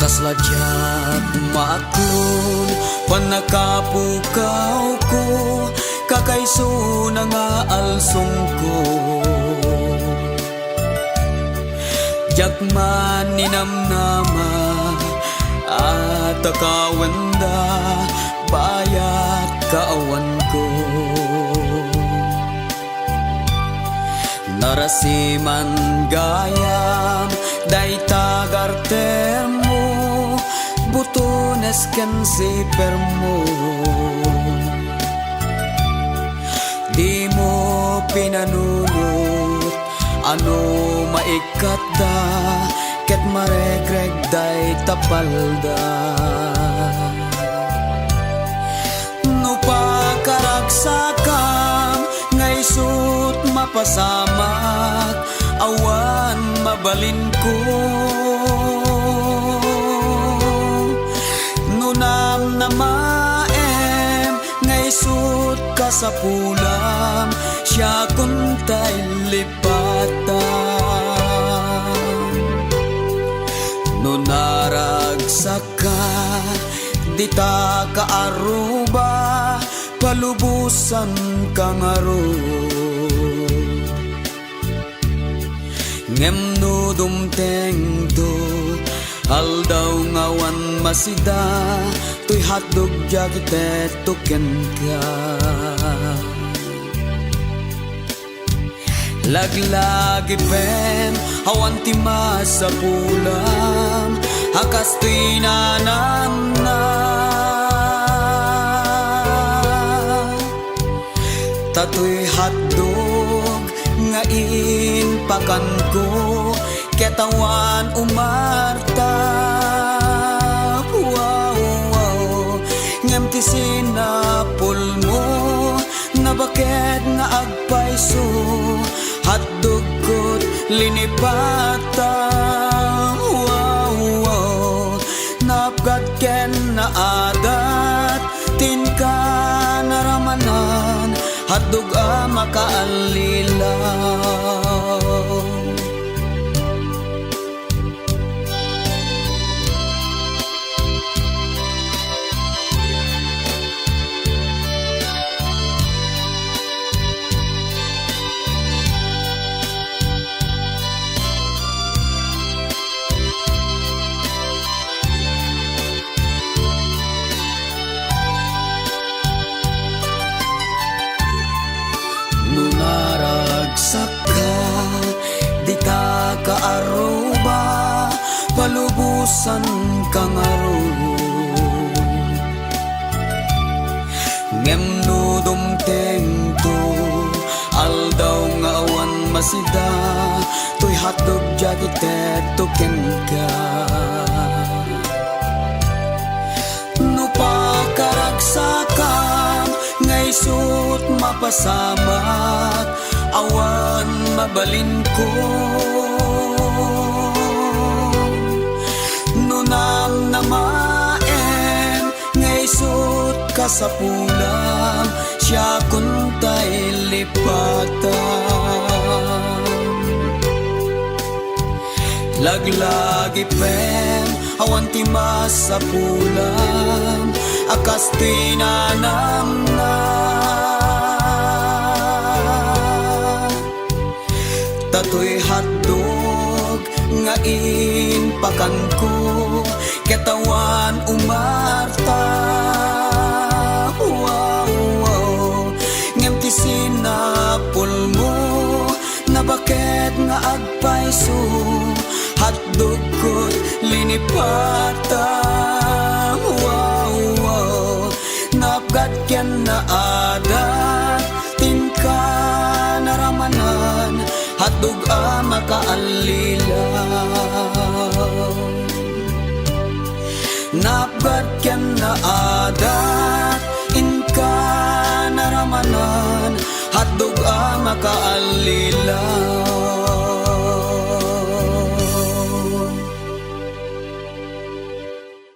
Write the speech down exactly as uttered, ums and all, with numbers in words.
Kasla diak maaklon, pannakapukawko, kakaisuna nga alsongko. Diak man ninamnama a takawenda, bayat kaawanko. Narasiman gayam dayta gartermo, butones ken sipermo. Dimo pinanunot a no maikkatda ket maregreg dayta palda. No pakaragsakam nga isut' mapasamak, awan mabalinko. No namnamaem nga isut' kasapulam, siakon tay lipatam. No naragsak ka, dita ka aruba, palubosan ka ngarud. Ngem no dumtengto, aldaw nga awan masida, toy hotdog diak itetto kenka. Laglagipem, awan ti masapulam a kastoy nanamna. Ta toy hotdog nga impakanko, ket awan umarta. Wow, wow. Ngem ti sinapulmo, nabaket nga agpayso, hotdog ket linipatam. Wow, wow. Naapgat ken naadat, ti inka naramanan, hotdog a makaallilaw. No naragsak ka, dita ka aruba, palubosan ka ngarud. Ngem no dumtengto, aldaw nga awan masida, toy hotdog diak itetto kenka. No pakaragsakam nga isut' mapasamak, awan mabalinko. No namnamaem nga isut' kasapulam, siakon tay lipatam. Laglagipem, awan ti masapulam a kastoy nanamna. Ta toy hotdog nga impakanko, ket awan umarta. Wow, wow. Ngem ti sinapulmo, nabaket nga agpayso, hotdog ket linipatam. Wow, wow. Naapgat ken naadat, ti inka naramanan, hotdog a makaallilaw. Naapgat ken naadat, inka naramanan, hotdog a makaallilaw.